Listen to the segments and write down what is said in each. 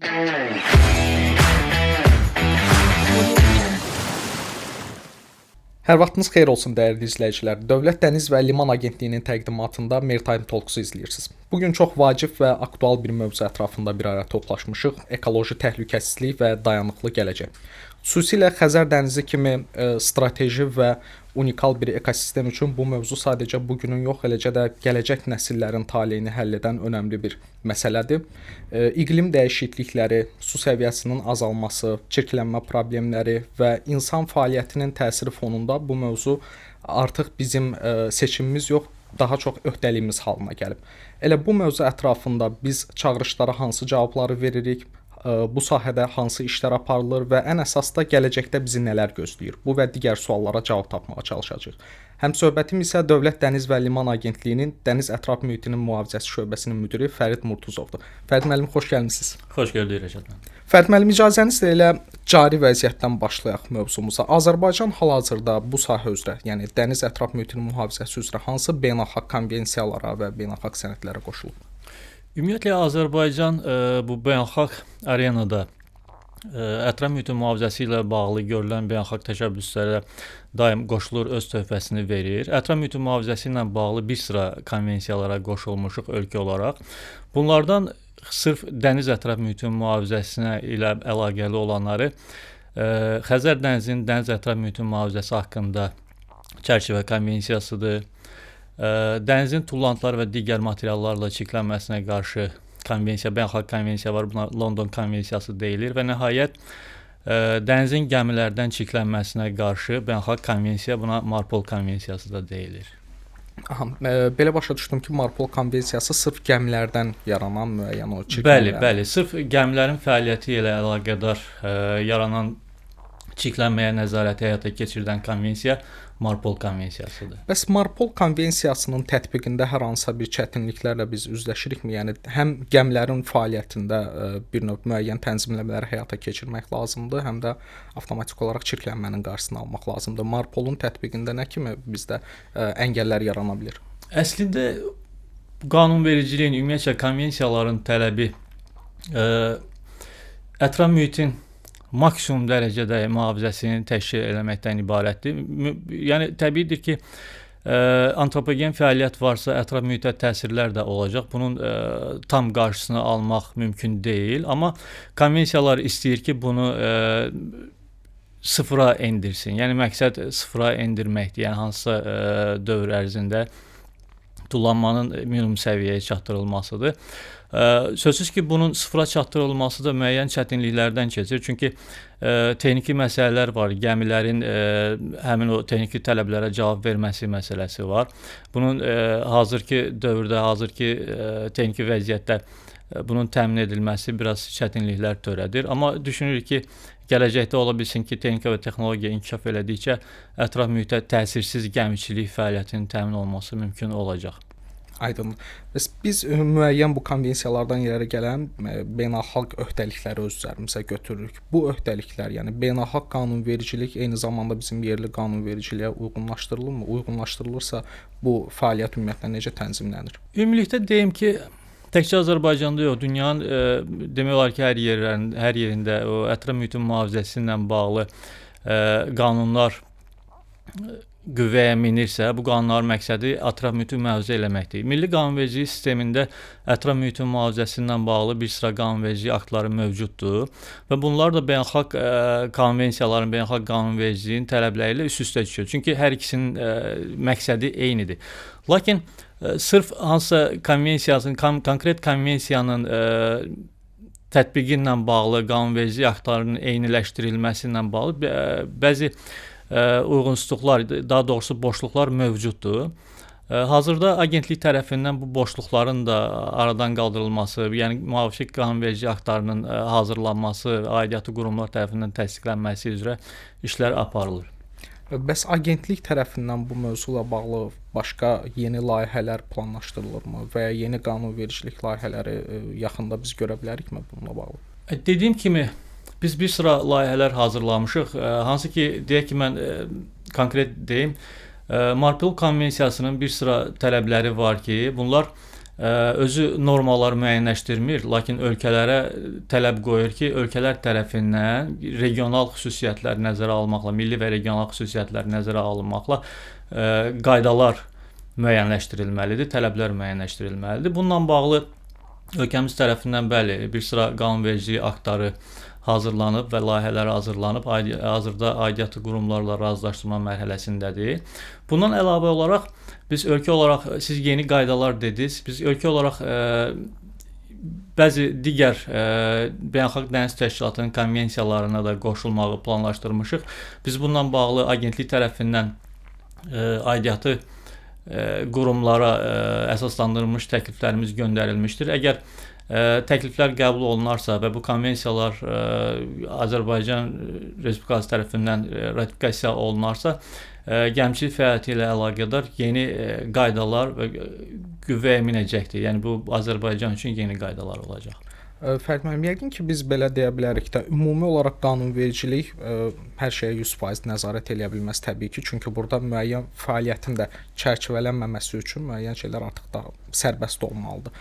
Hər vaxtınız xeyir olsun dəyərli izləyicilər. Dövlət Dəniz və Liman Agentliyinin təqdimatında Maritime Talks-u izləyirsiniz. Bu gün çox vacib və aktual bir mövzu ətrafında bir araya toplaşmışıq: ekoloji təhlükəsizlik və dayanıqlı gələcək. Xüsusilə Xəzər dənizi kimi strateji və unikal bir ekosistem üçün bu mövzu sadəcə bu günün yox, eləcə də gələcək nəsillərin taleyini həll edən önəmli bir məsələdir. İqlim dəyişiklikləri, su səviyyəsinin azalması, çirklənmə problemləri və insan fəaliyyətinin təsiri fonunda bu mövzu artıq bizim seçimimiz yox, daha çox öhdəliyimiz halına gəlib. Elə bu mövzu ətrafında biz çağırışlara hansı cavabları veririk, bu sahədə hansı işlər aparılır və ən əsas da gələcəkdə bizi nələr gözləyir? Bu və digər suallara cavab tapmağa çalışacağıq. Həmsöhbətim isə Dövlət Dəniz və Liman Agentliyinin Dəniz Ətraf Mühitinin Mühafizəsi şöbəsinin müdiri Fərid Murtuzovdur. Fərid müəllim, xoş gəlmisiniz. Xoş gördük, Rəşad müəllim. Fərid müəllim, icazənizlə elə cari vəziyyətdən başlayaq mövzumuza. Azərbaycan hal-hazırda bu sahə üzrə, yəni dəniz ətraf mühitinin mühafizəsi üzrə hansı beynəlxalq konvensiyalara və beynəlxalq sənədlərə qoşulub? Ümumiyyətlə Azərbaycan bu beynəlxalq arenada ətraf mühitin mühafizəsi ilə bağlı görülən beynəlxalq təşəbbüslərə daim qoşulur, öz töhfəsini verir. Ətraf mühitin mühafizəsi ilə bağlı bir sıra konvensiyalara qoşulmuşuq ölkə olaraq. Bunlardan sırf dəniz ətraf mühitin mühafizəsinə ilə əlaqəli olanları Xəzər dənizinin dəniz ətraf mühitin mühafizəsi haqqında çərçivə konvensiyasıdır. Dənizin tullantılar və digər materiallarla çirklənməsinə qarşı konvensiya, beynəlxalq konvensiya var, buna London konvensiyası deyilir və nəhayət dənizin gəmilərdən çirklənməsinə qarşı beynəlxalq konvensiya, buna Marpol konvensiyası da deyilir. Aha, belə başa düşdüm ki, Marpol konvensiyası sırf gəmilərdən yaranan müəyyən o çirklənmələr. Bəli, bəli, sırf gəmilərin fəaliyyəti ilə əlaqədar yaranan çirklənməyə nəzarəti həyata keçirilən konvensiya Marpol konvensiyasıdır. Bəs Marpol konvensiyasının tətbiqində hər hansısa bir çətinliklərlə biz üzləşirikmi? Yəni həm gəmilərin fəaliyyətində bir növ müəyyən tənzimləmələri həyata keçirmək lazımdır, həm də avtomatik olaraq çirklənmənin qarşısını almaq lazımdır. Marpolun tətbiqində nə kimi bizdə əngəllər yarana bilər? Əslində qanunvericiliyin, ümumiyyətcə konvensiyaların tələbi ətraf mühitin maksimum dərəcədə mühafizəsini təşkil eləməkdən ibarətdir. Yəni təbiidir ki, antropogen fəaliyyət varsa, ətraf mühitə təsirlər də olacaq. Bunun tam qarşısını almaq mümkün deyil, amma konvensiyalar istəyir ki, bunu sıfıra endirsin. Yəni məqsəd sıfıra endirməkdir. Yəni hansısa dövr ərzində tullanmanın minimum səviyyəyə çatdırılmasıdır. Sözsüz ki, bunun sıfıra çatdırılması da müəyyən çətinliklərdən keçir. Çünki texniki məsələlər var. Gəmilərin həmin o texniki tələblərə cavab verməsi məsələsi var. Bunun hazırki dövrdə, hazırki texniki vəziyyətdə bunun təmin edilməsi biraz çətinliklər törədir. Amma düşünürük ki, gələcəkdə ola bilsin ki, texnika və texnologiya inkişaf elədikcə ətraf mühitə təsirsiz gəmiçilik fəaliyyətinin təmin olunması mümkün olacaq. Aydındır. Bəs biz müəyyən bu konvensiyalardan irəli gələn beynəlxalq öhdəlikləri öz üzərimizə götürürük. Bu öhdəliklər, yəni beynəlxalq qanunvericilik eyni zamanda bizim yerli qanunvericiliyə uyğunlaşdırılırmı? Uyğunlaşdırılırsa bu fəaliyyət ümumiyyətlə necə tənzimlənir? Ümumilikdə deyim ki, təkcə Azərbaycanda yox, dünyanın demək olar ki, hər yerində o ətraf mühitin mühafizəsi ilə bağlı qanunlar qüvvəyə minirsə, bu qanunların məqsədi ətraf mühiti mühafizə eləməkdir. Milli qanunvericilik sistemində ətraf mühitin mühafizəsi ilə bağlı bir sıra qanunvericilik aktları mövcuddur və bunlar da beynəlxalq konvensiyaların, beynəlxalq qanunvericiliyin tələbləri ilə üst-üstə düşür. Çünki hər ikisinin məqsədi eynidir. Lakin sırf hansısa konvensiyasının, konkret konvensiyanın tətbiqi ilə bağlı qanunvericilik aktlarının eyniləşdirilməsi ilə bağlı bəzi uyğunsuzluqlar, daha doğrusu boşluqlar mövcuddur. Hazırda agentlik tərəfindən bu boşluqların da aradan qaldırılması, yəni müvafiq qanunverici aktlarının hazırlanması, aidiyyatı qurumlar tərəfindən təsdiqlənməsi üzrə işlər aparılır. Bəs agentlik tərəfindən bu mövzuyla bağlı başqa yeni layihələr planlaşdırılırmı və ya yeni qanunvericilik layihələri yaxında biz görə bilərikmi bununla bağlı? Dediyim kimi, biz bir sıra layihələr hazırlamışıq. Hansı ki, deyək ki, mən konkret deyim, Marpol konvensiyasının bir sıra tələbləri var ki, bunlar özü normalar müəyyənləşdirmir, lakin ölkələrə tələb qoyur ki, ölkələr tərəfindən regional xüsusiyyətlər nəzərə alınmaqla, milli və regional xüsusiyyətlər nəzərə alınmaqla qaydalar müəyyənləşdirilməlidir, tələblər müəyyənləşdirilməlidir. Bununla bağlı ölkəmiz tərəfindən bəli, bir sıra qanunverici aktları hazırlanıb və layihələr hazırlanıb, hazırda aidiyyatı qurumlarla razılaşdırma mərhələsindədir. Bundan əlavə olaraq biz ölkə olaraq, siz yeni qaydalar dediniz, biz ölkə olaraq bəzi digər Beynəlxalq Dəniz Təşkilatının konvensiyalarına da qoşulmağı planlaşdırmışıq. Biz bununla bağlı agentlik tərəfindən aidiyyatı qurumlara əsaslandırılmış təkliflərimiz göndərilmişdir. Əgər təkliflər qəbul olunarsa və bu konvensiyalar Azərbaycan Respublikası tərəfindən ratifikasiya olunarsa, gəmiçilik fəaliyyəti ilə əlaqədar yeni qaydalar və qüvvəyə minəcəkdir. Yəni bu Azərbaycan üçün yeni qaydalar olacaq. Fərid müəllim, yəqin ki, biz belə deyə bilərik də, ümumi olaraq qanunvericilik hər şeyə 100% nəzarət eləyə bilməz təbii ki, çünki burada müəyyən fəaliyyətin də çərçivələnməməsi üçün müəyyən şeylər artıq daha sərbəst olmalıdır.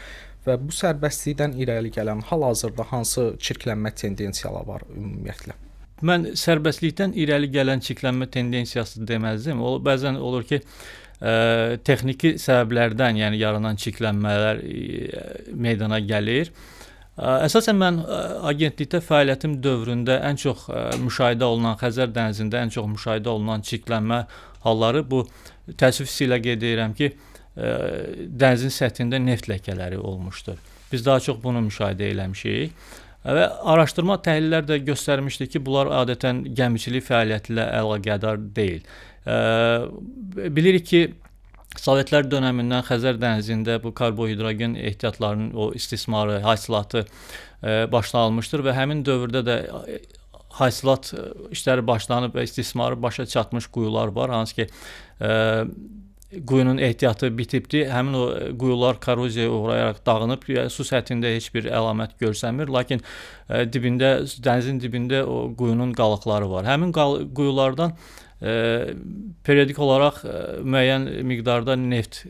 Və bu sərbəstlikdən irəli gələn hal-hazırda hansı çirklənmə tendensiyaları var ümumiyyətlə? Mən sərbəstlikdən irəli gələn çirklənmə tendensiyası deməzdim. O, bəzən olur ki, texniki səbəblərdən, yəni yaranan çirklənmələr meydana gəlir. Əsasən mən agentlikdə fəaliyyətim dövründə ən çox müşahidə olunan, Xəzər dənizində ən çox müşahidə olunan çirklənmə halları bu, təəssüf hissi ilə qeyd edirəm ki, dənizin səthində neft ləkələri olmuşdur. Biz daha çox bunu müşahidə eləmişik. Və araşdırma təhlillər də göstərmişdi ki, bunlar adətən gəmiçilik fəaliyyəti ilə əlaqədar deyil. Bilirik ki, Sovetlər dönəmindən Xəzər dənizində bu karbohidrogen ehtiyatlarının o istismarı, hasilatı başlanılmışdır və həmin dövrdə də hasilat işləri başlanıb və istismarı başa çatmış quyular var, hansı ki, quyunun ehtiyatı bitibdir. Həmin o quyular korroziyaya uğrayaraq dağınıb, yəni su səthində heç bir əlamət görsənmir, lakin dibində, dənizin dibində o quyunun qalıqları var. Həmin quyulardan periodik olaraq müəyyən miqdarda neft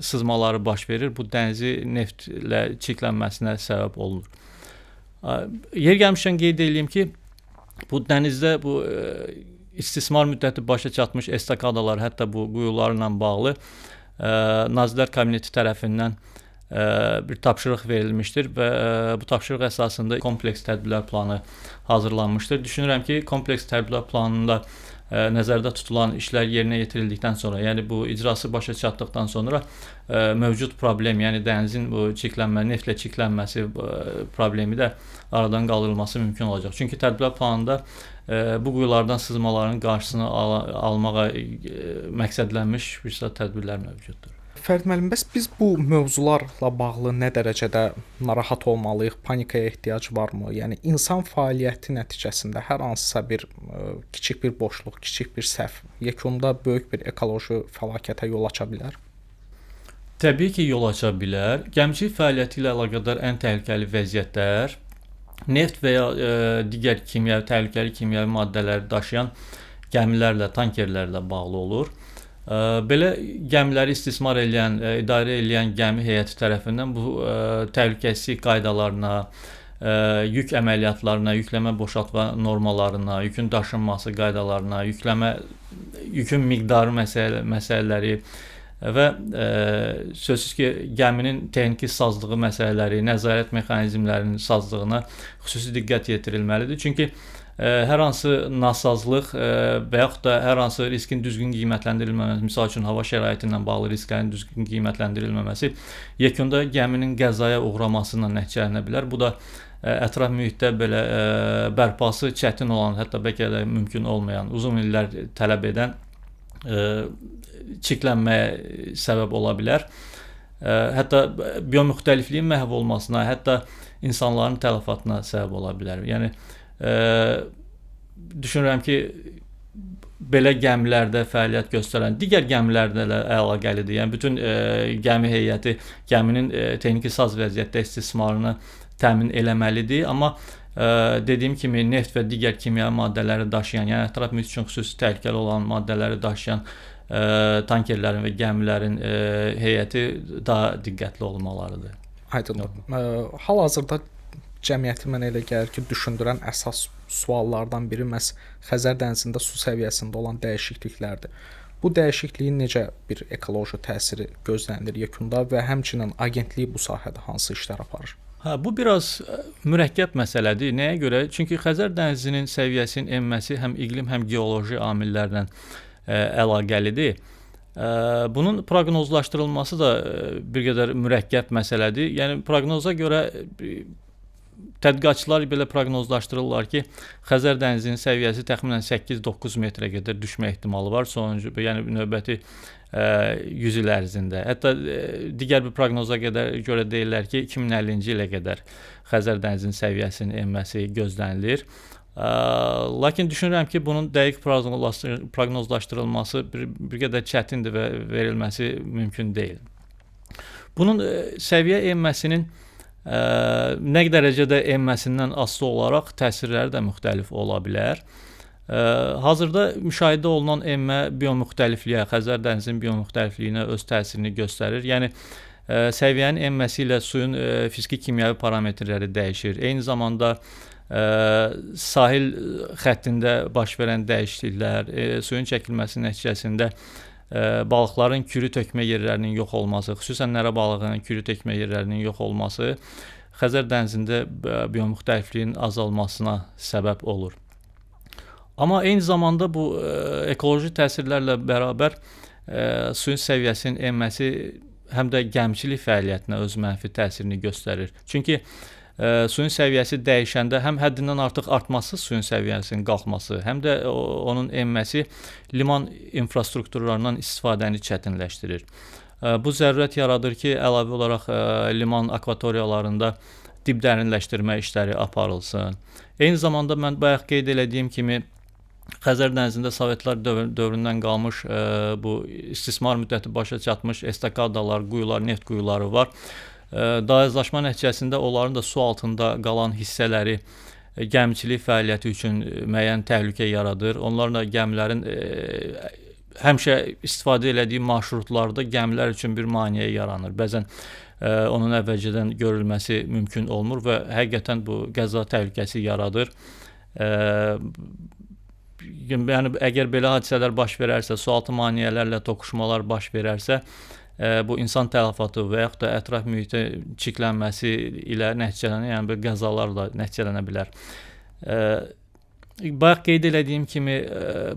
sızmaları baş verir. Bu dənizi neftlə çirklənməsinə səbəb olunur. Yer gəlmişkən qeyd eləyim ki, bu dənizdə bu istismar müddəti başa çatmış estakadalar, hətta bu quyularla bağlı Nazirlər Kabineti tərəfindən bir tapşırıq verilmişdir və bu tapşırıq əsasında kompleks tədbirlər planı hazırlanmışdır. Düşünürəm ki, kompleks tədbirlər planında nəzərdə tutulan işlər yerinə yetirildikdən sonra, yəni bu icrası başa çatdıqdan sonra mövcud problem, yəni dənizin bu çirklənmə, neftlə çirklənməsi problemi də aradan qaldırılması mümkün olacaq. Çünki tədbirlər planında bu quyulardan sızmaların qarşısını almağa məqsədlənmiş bir sıra tədbirlər mövcuddur. Fərid müəllim, bəs biz bu mövzularla bağlı nə dərəcədə narahat olmalıyıq, panikaya ehtiyac varmı? Yəni insan fəaliyyəti nəticəsində hər hansısa bir kiçik bir boşluq, kiçik bir səhv yekunda böyük bir ekoloji fəlakətə yol aça bilər? Təbii ki, yol aça bilər. Gəmiçilik fəaliyyəti ilə əlaqədar ən təhlükəli vəziyyətlər neft və ya digər kimyəvi, təhlükəli kimyəvi maddələri daşıyan gəmilərlə, tankerlərlə bağlı olur. Belə gəmiləri istismar eləyən, idarə eləyən gəmi heyəti tərəfindən bu təhlükəsizlik qaydalarına, yük əməliyyatlarına, yükləmə boşaltma normalarına, yükün daşınması qaydalarına, yükləmə, yükün miqdarı məsələləri və sözsüz ki, gəminin texniki sazlığı məsələləri, nəzarət mexanizmlərinin sazlığına xüsusi diqqət yetirilməlidir. Çünki hər hansı nasazlıq və yaxud da hər hansı riskin düzgün qiymətləndirilməməsi, misal üçün hava şəraiti ilə bağlı risklərin düzgün qiymətləndirilməməsi yekunda gəminin qəzaya uğraması ilə nəticələnə bilər. Bu da ətraf mühitdə belə bərpası çətin olan, hətta bəlkə də mümkün olmayan, uzun illər tələb edən çirklənməyə səbəb ola bilər. Hətta biomüxtəlifliyin məhv olmasına, hətta insanların tələfatına səbəb ola bilər. Yəni düşünürəm ki, belə gəmilərdə fəaliyyət göstərən digər gəmilərlə də əlaqəlidir. Yəni bütün gəmi heyəti gəminin texniki saz vəziyyətdə istismarını təmin eləməlidir. Amma dediyim kimi neft və digər kimyəvi maddələri daşıyan, yəni ətraf mühit üçün xüsusi təhlükəli olan maddələri daşıyan tankerlərin və gəmilərin heyəti daha diqqətli olmalarıdır. Aydındır. Hal-hazırda cəmiyyəti mənə elə gəlir ki, düşündürən əsas suallardan biri məhz Xəzər dənizində su səviyyəsində olan dəyişikliklərdir. Bu dəyişikliyin necə bir ekoloji təsiri gözlənilir yekunda və həmçinin agentlik bu sahədə hansı işlər aparır? Hə, bu biraz mürəkkəb məsələdir. Nəyə görə? Çünki Xəzər dənizinin səviyyəsinin enməsi həm iqlim, həm geoloji amillərlə əlaqəlidir. Bunun proqnozlaşdırılması da bir qədər mürəkkəb məsələdir. Yəni proqnoza görə tədqiqatçılar belə proqnozlaşdırırlar ki, Xəzər dənizinin səviyyəsi təxminən 8-9 metrə qədər düşmə ehtimalı var sonuncu, yəni növbəti 100 il ərzində. Hətta digər bir proqnoza görə deyirlər ki, 2050-ci ilə qədər Xəzər dənizinin səviyyəsinin enməsi gözlənilir. Lakin düşünürəm ki, bunun dəqiq proqnozlaşdırılması bir qədər çətindir və verilməsi mümkün deyil. Bunun səviyyə enməsinin nə dərəcədə enməsindən asılı olaraq təsirləri də müxtəlif ola bilər. Hazırda müşahidə olunan enmə biomüxtəlifliyə, Xəzər dənizinin biomüxtəlifliyinə öz təsirini göstərir. Yəni səviyyənin enməsi ilə suyun fiziki-kimyəvi parametrləri dəyişir. Eyni zamanda sahil xəttində baş verən dəyişikliklər, suyun çəkilməsi nəticəsində balıqların kürü tökmə yerlərinin yox olması, xüsusən nərə balığının kürü tökmə yerlərinin yox olması Xəzər dənizində biomüxtəlifliyin azalmasına səbəb olur. Amma eyni zamanda bu ekoloji təsirlərlə bərabər suyun səviyyəsinin enməsi həm də gəmiçilik fəaliyyətinə öz mənfi təsirini göstərir. Çünki suyun səviyyəsi dəyişəndə həm həddindən artıq artması, suyun səviyyəsinin qalxması, həm də onun enməsi liman infrastrukturlarından istifadəni çətinləşdirir. Bu zərurət yaradır ki, əlavə olaraq liman akvatoriyalarında dib dərinləşdirmə işləri aparılsın. Eyni zamanda mən bayaq qeyd elədiyim kimi Xəzər dənizində Sovetlər dövründən qalmış bu istismar müddəti başa çatmış estakadalar, quyular, neft quyuları var. Dayazlaşma nəticəsində onların da su altında qalan hissələri gəmiçilik fəaliyyəti üçün müəyyən təhlükə yaradır. Onların da gəmilərin həmişə istifadə elədiyi marşrutlarda gəmilər üçün bir maneə yaranır. Bəzən onun əvvəlcədən görülməsi mümkün olmur və həqiqətən bu qəza təhlükəsi yaradır. Yəni əgər belə hadisələr baş verərsə, sualtı maneələrlə toqquşmalar baş verərsə, bu insan tələfatı və yaxud da ətraf mühitin çirklənməsi ilə nəticələnə, yəni bir qəzalarla nəticələnə bilər. Bayaq qeyd elədiyim kimi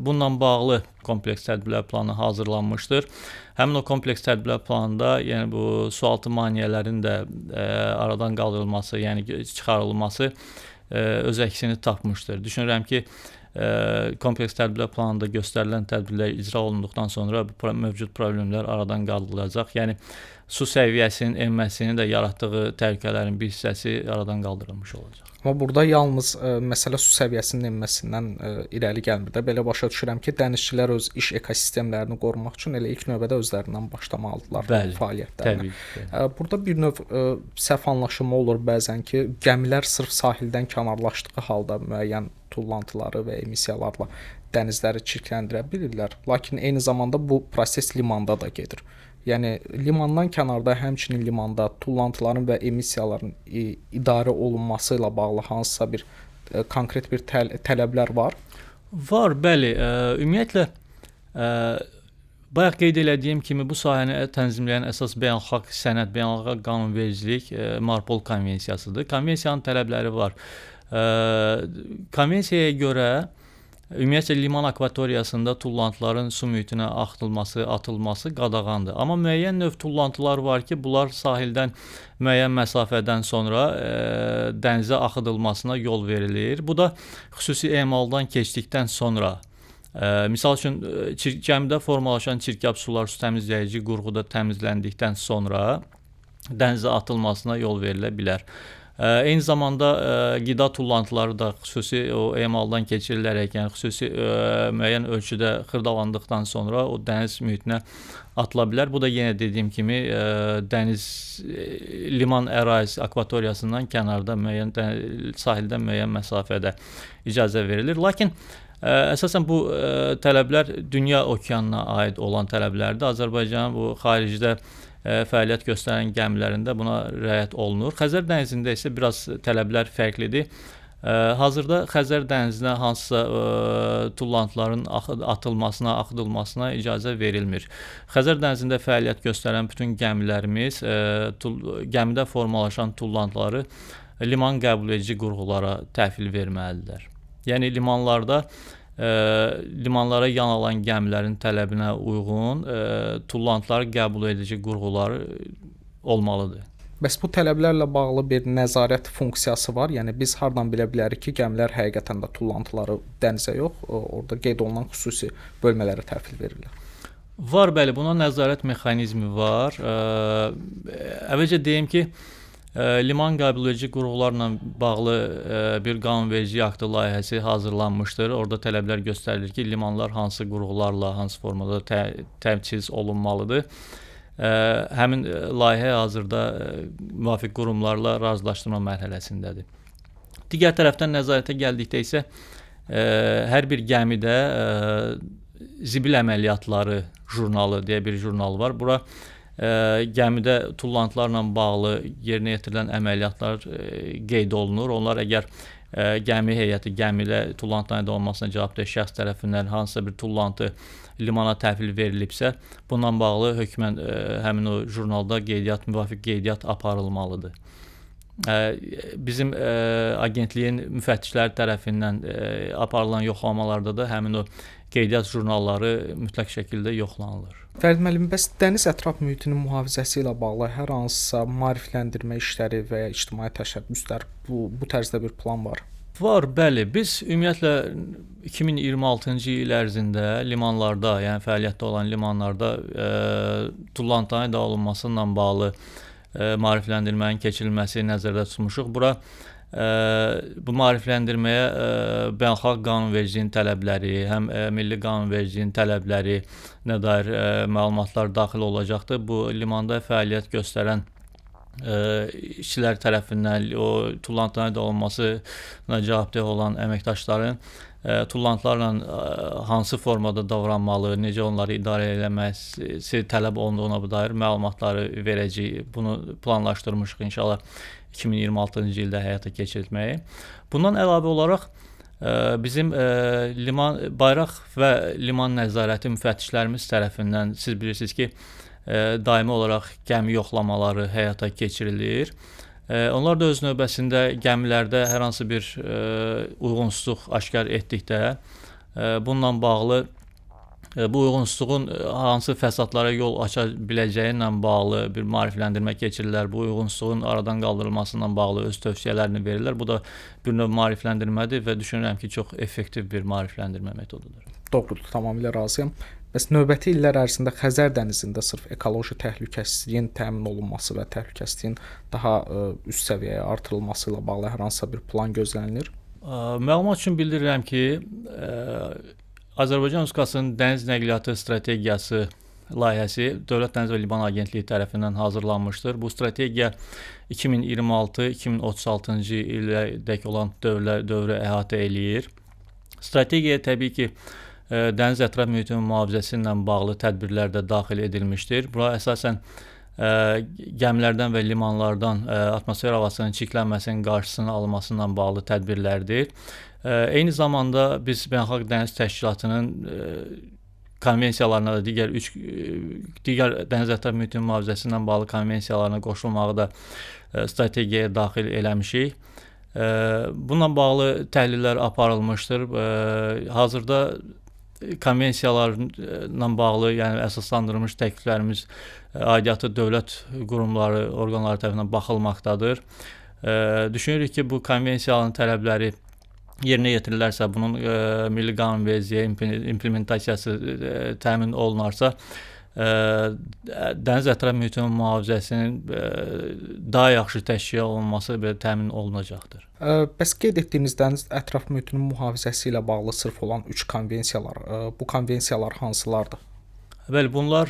bununla bağlı kompleks tədbirlər planı hazırlanmışdır. Həmin o kompleks tədbirlər planında, yəni bu sualtı maneələrin də aradan qaldırılması, yəni çıxarılması öz əksini tapmışdır. Düşünürəm ki, kompleks tədbirlər planında göstərilən tədbirlər icra olunduqdan sonra bu mövcud problemlər aradan qaldırılacaq. Yəni su səviyyəsinin enməsinin də yaratdığı təhlükələrin bir hissəsi aradan qaldırılmış olacaq. Amma burada yalnız məsələ su səviyyəsinin enməsindən irəli gəlmir də. Belə başa düşürəm ki, dənizçilər öz iş ekosistemlərini qorumaq üçün elə ilk növbədə özlərindən başlamalıdırlar fəaliyyətlərinə. Burada bir növ səhv anlaşılma olur bəzən ki, gəmilər sırf sahildən kənarlaşdığı halda müəyyən tullantıları və emissiyalarla dənizləri çirkləndirə bilirlər. Lakin eyni zamanda bu proses limanda da gedir. Yəni limandan kənarda, həmçinin limanda tullantıların və emissiyaların idarə olunması ilə bağlı hansısa bir konkret bir tələblər var? Var, bəli. Ümumiyyətlə bayaq qeyd elədiyim kimi bu sahəni tənzimləyən əsas beynəlxalq sənəd, beynəlxalq qanunvericilik Marpol konvensiyasıdır. Konvensiyanın tələbləri var. Konvensiyaya görə ümumiyyətlə liman akvatoriyasında tullantıların su mühitinə axıdılması, atılması qadağandır. Amma müəyyən növ tullantılar var ki, bunlar sahildən müəyyən məsafədən sonra dənizə axıdılmasına yol verilir. Bu da xüsusi emaldan keçdikdən sonra. Misal üçün gəmidə formalaşan çirkab sular su təmizləyici qurğuda təmizləndikdən sonra dənizə atılmasına yol verilə bilər. Eyni zamanda qida tullantıları da xüsusi o emaldan keçirilərək, yəni xüsusi müəyyən ölçüdə xırdalandıqdan sonra o dəniz mühitinə atıla bilər. Bu da yenə dediyim kimi dəniz liman ərazisi akvatoriyasından kənarda müəyyən sahildən müəyyən məsafədə icazə verilir. Lakin Əsasən bu tələblər dünya okeanına aid olan tələblərdir. Azərbaycanın bu xaricdə fəaliyyət göstərən gəmilərində buna riayət olunur. Xəzər dənizində isə biraz tələblər fərqlidir. Hazırda Xəzər dənizinə hansısa tullantıların atılmasına, axıdılmasına icazə verilmir. Xəzər dənizində fəaliyyət göstərən bütün gəmilərimiz gəmidə formalaşan tullantıları liman qəbul edici qurğulara təhvil verməlidirlər. Yəni limanlarda limanlara yan alan gəmilərin tələbinə uyğun tullantıları qəbul edici qurğuları olmalıdır. Bəs bu tələblərlə bağlı bir nəzarət funksiyası var? Yəni biz hardan bilə bilərik ki, gəmilər həqiqətən də tullantıları dənizə yox, orada qeyd olunan xüsusi bölmələrə təhvil verirlər? Var, bəli, buna nəzarət mexanizmi var. Əvvəlcə deyim ki, liman qəbul edici qurğularla bağlı bir qanunverici aktı layihəsi hazırlanmışdır. Orada tələblər göstərilir ki, limanlar hansı qurğularla, hansı formada təchiz olunmalıdır. Həmin layihə hazırda müvafiq qurumlarla razılaşdırma mərhələsindədir. Digər tərəfdən nəzarətə gəldikdə isə hər bir gəmidə zibil əməliyyatları jurnalı deyə bir jurnal var. Bura gəmidə tullantılarla bağlı yerinə yetirilən əməliyyatlar qeyd olunur. Onlar əgər gəmi heyəti, gəmidə tullantıların əldə olunmasına cavabdeh şəxs tərəfindən hansısa bir tullantı limana təhvil verilibsə, bununla bağlı hökmən həmin o jurnalda qeydiyyat, müvafiq qeydiyyat aparılmalıdır. Bizim agentliyin müfəttişləri tərəfindən aparılan yoxlamalarda da həmin o qeydiyyat jurnalları mütləq şəkildə yoxlanılır. Fərid müəllim, bəs dəniz ətraf mühitinin mühafizəsi ilə bağlı hər hansısa maarifləndirmə işləri və ya ictimai təşəbbüslər, bu tərzdə bir plan var? Var, bəli. Biz ümumiyyətlə 2026-cı il ərzində limanlarda, yəni fəaliyyətdə olan limanlarda tullantıların əldə olunması ilə bağlı maarifləndirmənin keçirilməsi nəzərdə tutmuşuq. Bura bu maarifləndirməyə beynəlxalq qanunvericiliyin tələbləri, həm milli qanunvericiliyin tələblərinə dair məlumatlar daxil olacaqdır. Bu limanda fəaliyyət göstərən işçilər tərəfindən o tullantıların əldə olunmasına cavabdeh olan əməkdaşların tullantılarla hansı formada davranmalı, necə onları idarə eləməsi tələb olunduğuna dair məlumatları verəcəyik. Bunu planlaşdırmışıq inşallah 2026-cı ildə həyata keçirtməyi. Bundan əlavə olaraq bizim liman bayraq və liman nəzarəti müfəttişlərimiz tərəfindən siz bilirsiniz ki, daimi olaraq gəmi yoxlamaları həyata keçirilir. Onlar da öz növbəsində gəmilərdə hər hansı bir uyğunsuzluq aşkar etdikdə bununla bağlı bu uyğunsuzluğun hansı fəsadlara yol aça biləcəyi ilə bağlı bir maarifləndirmə keçirirlər. Bu uyğunsuzluğun aradan qaldırılması ilə bağlı öz tövsiyələrini verirlər. Bu da bir növ maarifləndirmədir və düşünürəm ki, çox effektiv bir maarifləndirmə metodudur. Doğrudur, tamamilə razıyam. Bəs növbəti illər ərzində Xəzər dənizində sırf ekoloji təhlükəsizliyin təmin olunması və təhlükəsizliyin daha üst səviyyəyə artırılması ilə bağlı hər hansısa bir plan gözlənilir? Məlumat üçün bildirirəm ki, Azərbaycan Respublikasının Dəniz Nəqliyyatı Strategiyası layihəsi Dövlət Dəniz və Liman Agentliyi tərəfindən hazırlanmışdır. Bu strategiya 2026-2036-cı ilədək olan dövrü əhatə eləyir. Strategiyaya təbii ki, dəniz ətraf mühitinin mühafizəsi ilə bağlı tədbirlər də daxil edilmişdir. Bura əsasən gəmilərdən və limanlardan atmosfer havasının çirklənməsinin qarşısının alınması ilə bağlı tədbirlərdir. Eyni zamanda biz Beynəlxalq Dəniz Təşkilatının konvensiyalarına da digər dəniz ətraf mühitinin mühafizəsi ilə bağlı konvensiyalarına qoşulmağı da strategiyaya daxil eləmişik. Bununla bağlı təhlillər aparılmışdır. Hazırda konvensiyalarla bağlı, yəni əsaslandırılmış təkliflərimiz aidiyyatı dövlət qurumları, orqanları tərəfindən baxılmaqdadır. Düşünürük ki, bu konvensiyaların tələbləri yerinə yetirilərsə, bunun milli qanunvericiliyə implementasiyası təmin olunarsa, dəniz ətraf mühitinin mühafizəsinin daha yaxşı təşkil olunması belə təmin olunacaqdır. Bəs qeyd etdiyiniz dəniz ətraf mühitinin mühafizəsi ilə bağlı sırf olan 3 konvensiyalar, bu konvensiyalar hansılardır? Bəli, bunlar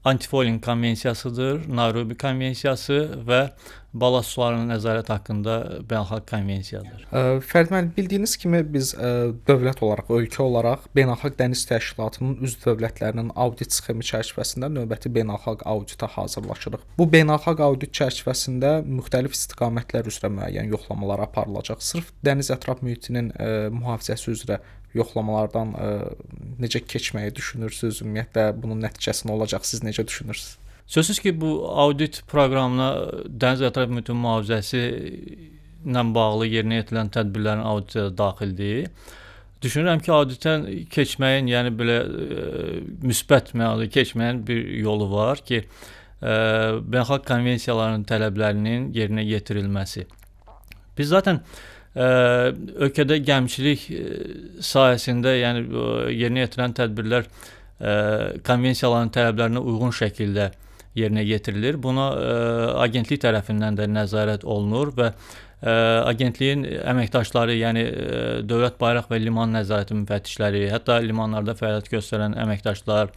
Antifouling konvensiyasıdır, Nairobi konvensiyası və balast sularının nəzarət haqqında beynəlxalq konvensiyadır. Fərid müəllim, bildiyiniz kimi biz dövlət olaraq, ölkə olaraq Beynəlxalq Dəniz Təşkilatının üzv dövlətlərinin audit sxemi çərçivəsində növbəti beynəlxalq audita hazırlaşırıq. Bu beynəlxalq audit çərçivəsində müxtəlif istiqamətlər üzrə müəyyən yoxlamalar aparılacaq. Sırf dəniz ətraf mühitinin mühafizəsi üzrə yoxlamalardan necə keçməyi düşünürsünüz? Ümumiyyətlə bunun nəticəsi nə olacaq? Siz necə düşünürsünüz? Sözsüz ki, bu audit proqramına dəniz ətraf mühitin mühafizəsi ilə bağlı yerinə yetirilən tədbirlərin auditi daxildir. Düşünürəm ki, auditdən keçməyin, yəni belə müsbət mənada keçməyin bir yolu var ki, beynəlxalq konvensiyaların tələblərinin yerinə yetirilməsi. Biz zaten ölkədə gəmiçilik sahəsində, yəni yerinə yetirilən tədbirlər konvensiyaların tələblərinə uyğun şəkildə yerinə yetirilir. Buna agentlik tərəfindən də nəzarət olunur və agentliyin əməkdaşları, yəni Dövlət Bayraq və Liman Nəzarəti müfəttişləri, hətta limanlarda fəaliyyət göstərən əməkdaşlar,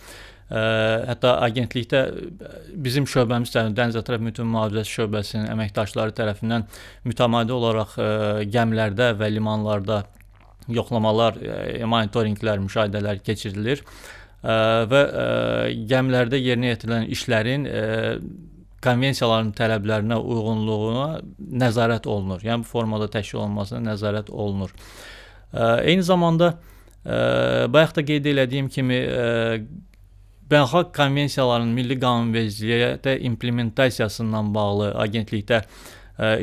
hətta agentlikdə bizim şöbəmiz tərəfindən, Dəniz Ətraf Mühitin Mühafizəsi şöbəsinin əməkdaşları tərəfindən mütəmadi olaraq gəmilərdə və limanlarda yoxlamalar, monitorinqlər, müşahidələr keçirilir və gəmilərdə yerinə yetirilən işlərin konvensiyaların tələblərinə uyğunluğuna nəzarət olunur. Yəni bu formada təşkil olunmasına nəzarət olunur. Eyni zamanda bayaq da qeyd elədiyim kimi beynəlxalq konvensiyaların milli qanunvericiliyə implementasiyasından bağlı agentlikdə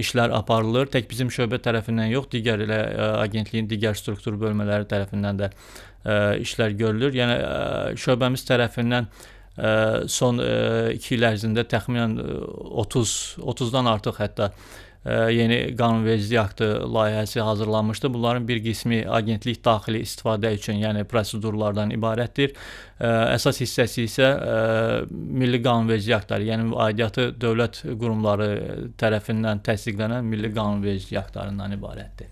işlər aparılır. Tək bizim şöbə tərəfindən yox, digər elə agentliyin digər struktur bölmələri tərəfindən də işlər görülür. Yəni şöbəmiz tərəfindən son 2 il ərzində təxminən 30-dan artıq hətta yeni qanunvericilik aktı layihəsi hazırlanmışdı. Bunların bir qismi agentlik daxili istifadə üçün, yəni prosedurlardan ibarətdir. Əsas hissəsi isə milli qanunvericilik aktları, yəni aidiyyatı dövlət qurumları tərəfindən təsdiqlənən milli qanunvericilik aktlarından ibarətdir.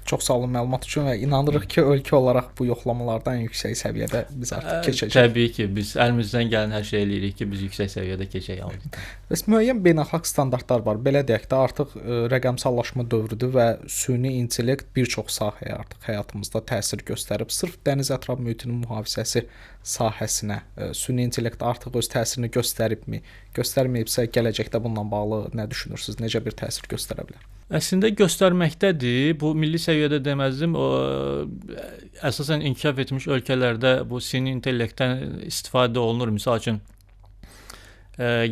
Çox sağ olun məlumat üçün və inanırıq ki, ölkə olaraq bu yoxlamalardan yüksək səviyyədə biz artıq keçəcəyik. Təbii ki, biz əlimizdən gələn hər şey eləyirik ki, biz yüksək səviyyədə keçək auditdən. Bəs müəyyən beynəlxalq standartlar var. Belə deyək də, artıq rəqəmsallaşma dövrüdür və süni intellekt bir çox sahəyə artıq həyatımızda təsir göstərib. Sırf dəniz ətraf mühitinin mühafizəsi sahəsinə süni intellekt artıq öz təsirini göstəribmi? Göstərməyibsə, gələcəkdə bununla bağlı nə düşünürsünüz? Necə bir təsir göstərə bilər? Əslində göstərməkdədir. Bu milli səviyyədə deməzdim. O, əsasən inkişaf etmiş ölkələrdə bu süni intellektdən istifadə olunur. Misal üçün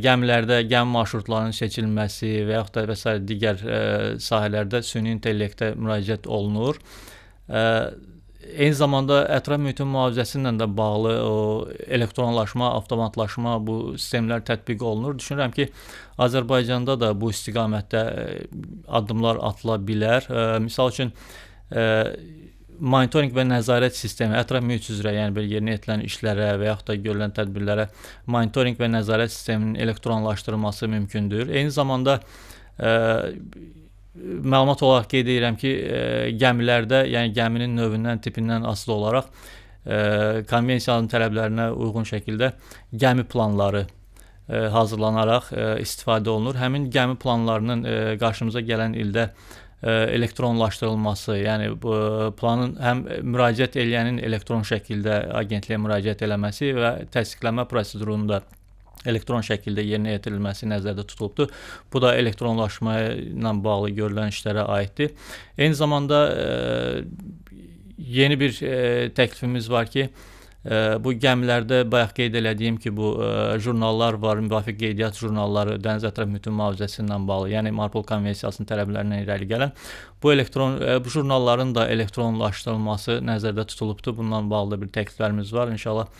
gəmilərdə gəmi marşrutlarının seçilməsi və yaxud da və sair digər sahələrdə süni intellektə müraciət olunur. Eyni zamanda ətraf mühitin mühafizəsi ilə də bağlı o elektronlaşma, avtomatlaşma bu sistemlər tətbiq olunur. Düşünürəm ki, Azərbaycanda da bu istiqamətdə addımlar atıla bilər. Misal üçün monitorinq və nəzarət sistemi ətraf mühit üzrə, yəni belə yerinə yetilən işlərə və yaxud da görülən tədbirlərə monitorinq və nəzarət sisteminin elektronlaşdırılması mümkündür. Eyni zamanda məlumat olaraq qeyd edirəm ki, gəmilərdə, yəni gəminin növündən, tipindən asılı olaraq konvensiyanın tələblərinə uyğun şəkildə gəmi planları hazırlanaraq istifadə olunur. Həmin gəmi planlarının qarşımıza gələn ildə elektronlaşdırılması, yəni bu planın həm müraciət eləyənin elektron şəkildə agentliyə müraciət eləməsi və təsdiqlənmə prosedurunda elektron şəkildə yerinə yetirilməsi nəzərdə tutulubdur. Bu da elektronlaşma ilə bağlı görülən işlərə aiddir. Eyni zamanda yeni bir təklifimiz var ki, bu gəmilərdə bayaq qeyd elədiyim ki, bu jurnallar var, müvafiq qeydiyyat jurnalları dəniz ətraf mühitin mühafizəsi ilə bağlı, yəni Marpol konvensiyasının tələblərindən irəli gələn bu elektron bu jurnalların da elektronlaşdırılması nəzərdə tutulubdur. Bununla bağlı da bir təkliflərimiz var. İnşallah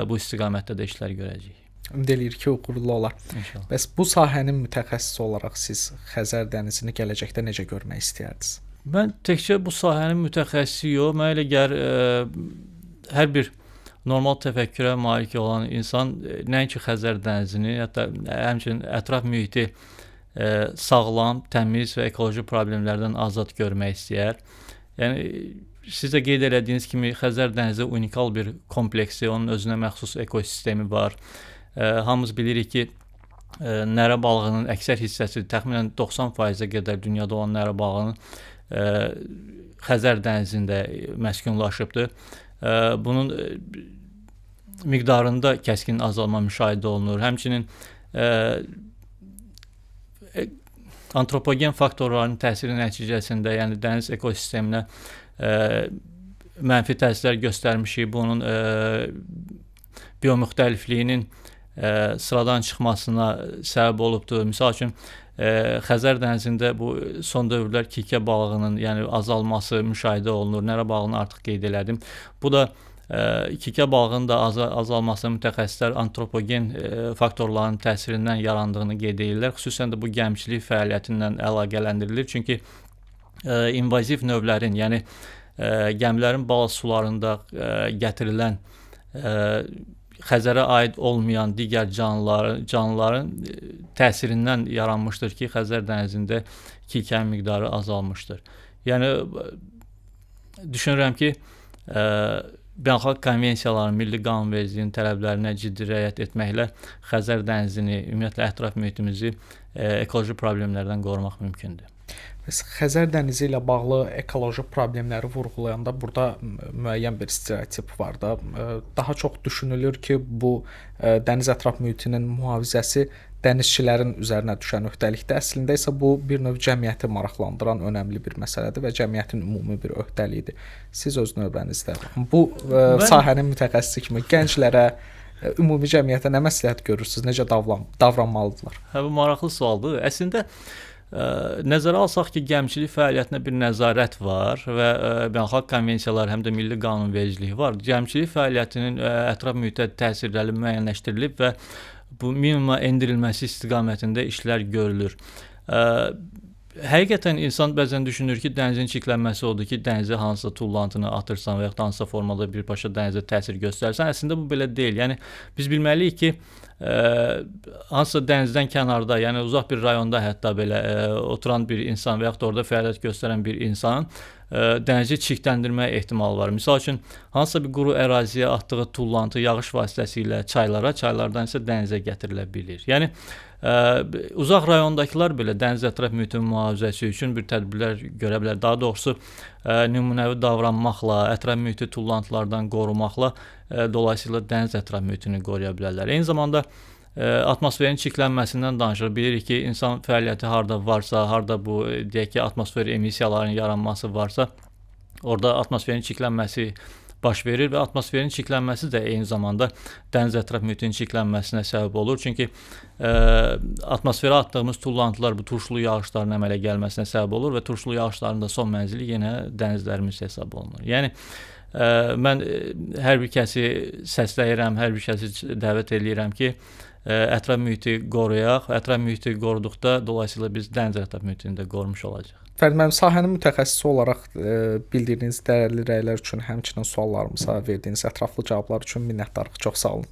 bu istiqamətdə də işlər görəcəyik. Ümid eləyirik ki, uğurlu olar. İnşallah. Bəs bu sahənin mütəxəssisi olaraq siz Xəzər dənizini gələcəkdə necə görmək istəyərdiniz? Mən təkcə bu sahənin mütəxəssisi yox, mənə elə gəlir hər bir normal təfəkkürə malik olan insan nəinki Xəzər dənizini, hətta həmçinin ətraf mühiti sağlam, təmiz və ekoloji problemlərdən azad görmək istəyər. Yəni siz də qeyd elədiyiniz kimi Xəzər dənizi unikal bir kompleksdir, onun özünə məxsus ekosistemi var. Hamımız bilirik ki, nərə balığının əksər hissəsi, təxminən 90%-ə qədər dünyada olan nərə balığının Xəzər dənizində məskunlaşıbdır. Bunun miqdarında kəskin azalma müşahidə olunur. Həmçinin antropogen faktorların təsiri nəticəsində, yəni dəniz ekosisteminə mənfi təsirlər göstərmişik. Bunun biomüxtəlifliyinin sıradan çıxmasına səbəb olubdur. Misal üçün, Xəzər dənizində bu son dövrlər kikə balığının, yəni azalması müşahidə olunur. Nərə balığını artıq qeyd elədim. Bu da kikə balığının da azalmasına mütəxəssislər antropogen faktorların təsirindən yarandığını qeyd edirlər. Xüsusən də bu gəmiçilik fəaliyyətindən əlaqələndirilir. Çünki invaziv növlərin, yəni gəmilərin balıq sularında gətirilən Xəzərə aid olmayan digər canlıların təsirindən yaranmışdır ki, Xəzər dənizində kikənin miqdarı azalmışdır. Yəni düşünürəm ki, beynəlxalq konvensiyaların, milli qanunvericiliyin tələblərinə ciddi riayət etməklə Xəzər dənizini, ümumiyyətlə ətraf mühitimizi ekoloji problemlərdən qorumaq mümkündür. Bəs Xəzər dənizi ilə bağlı ekoloji problemləri vurğulayanda burada müəyyən bir stereotip var da. Daha çox düşünülür ki, bu dəniz ətraf mühitinin mühafizəsi dənizçilərin üzərinə düşən öhdəlikdir. Əslində isə bu bir növ cəmiyyəti maraqlandıran önəmli bir məsələdir və cəmiyyətin ümumi bir öhdəliyidir. Siz öz növbənizdə bu sahənin mütəxəssisi kimi gənclərə, ümumi cəmiyyətə nə məsləhət görürsünüz? Necə davranmalıdırlar? Hə, bu maraqlı sualdır. Əslində nəzərə alsaq ki, gəmiçilik fəaliyyətinə bir nəzarət var və beynəlxalq konvensiyalar, həm də milli qanunvericiliyi var. Gəmiçilik fəaliyyətinin ətraf mühitə təsirləri müəyyənləşdirilib və bu minimuma endirilməsi istiqamətində işlər görülür. Həqiqətən insan bəzən düşünür ki, dənizin çirklənməsi odur ki, dənizə hansısa tullantını atırsan və yaxud da hansısa formada birbaşa dənizə təsir göstərirsən. Əslində bu belə deyil. Yəni biz bilməliyik ki, hansısa dənizdən kənarda, yəni uzaq bir rayonda hətta belə oturan bir insan və yaxud da orada fəaliyyət göstərən bir insanın dənizi çirkləndirmə ehtimalı var. Misal üçün, hansısa bir quru əraziyə atdığı tullantı yağış vasitəsilə çaylara, çaylardan isə dənizə gətirilə bilir. Yəni uzaq rayondakılar belə dəniz ətraf mühitin mühafizəsi üçün bir tədbirlər görə bilər. Daha doğrusu, nümunəvi davranmaqla, ətraf mühiti tullantılardan qorumaqla, dolayısıyla dəniz ətraf mühitini qoruya bilərlər. Eyni zamanda atmosferin çirklənməsindən danışırıq. Bilirik ki, insan fəaliyyəti harda varsa, harda bu, deyək ki, atmosfer emissiyalarının yaranması varsa, orada atmosferin çirklənməsi baş verir və atmosferin çirklənməsi də eyni zamanda dəniz ətraf mühitinin çirklənməsinə səbəb olur. Çünki atmosferə atdığımız tullantılar bu turşulu yağışların əmələ gəlməsinə səbəb olur və turşulu yağışların da son mənzili yenə dənizlərimiz hesab olunur. Yəni mən hər bir kəsi səsləyirəm, hər bir kəsi dəvət eləyirəm ki, ətraf mühiti qoruyaq. Ətraf mühiti qoruduqda dolayısıyla biz dəniz ətraf mühitini də qorumuş olacağıq. Fərid müəllim, sahənin mütəxəssisi olaraq bildirdiyiniz dəyərli rəylər üçün, həmçinin suallarımıza verdiyiniz ətraflı cavablar üçün minnətdarıq. Çox sağ olun.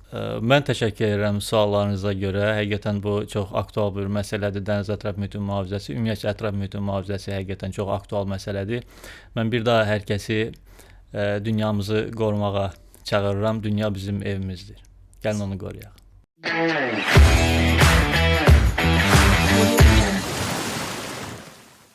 Mən təşəkkür edirəm suallarınıza görə. Həqiqətən bu çox aktual bir məsələdir. Dəniz ətraf mühitin mühafizəsi, ümumiyyətcə ətraf mühitin mühafizəsi həqiqətən çox aktual məsələdir. Mən bir daha hər kəsi dünyamızı qorumağa çağırıram. Dünya bizim evimizdir. Gəlin onu qoruyaq.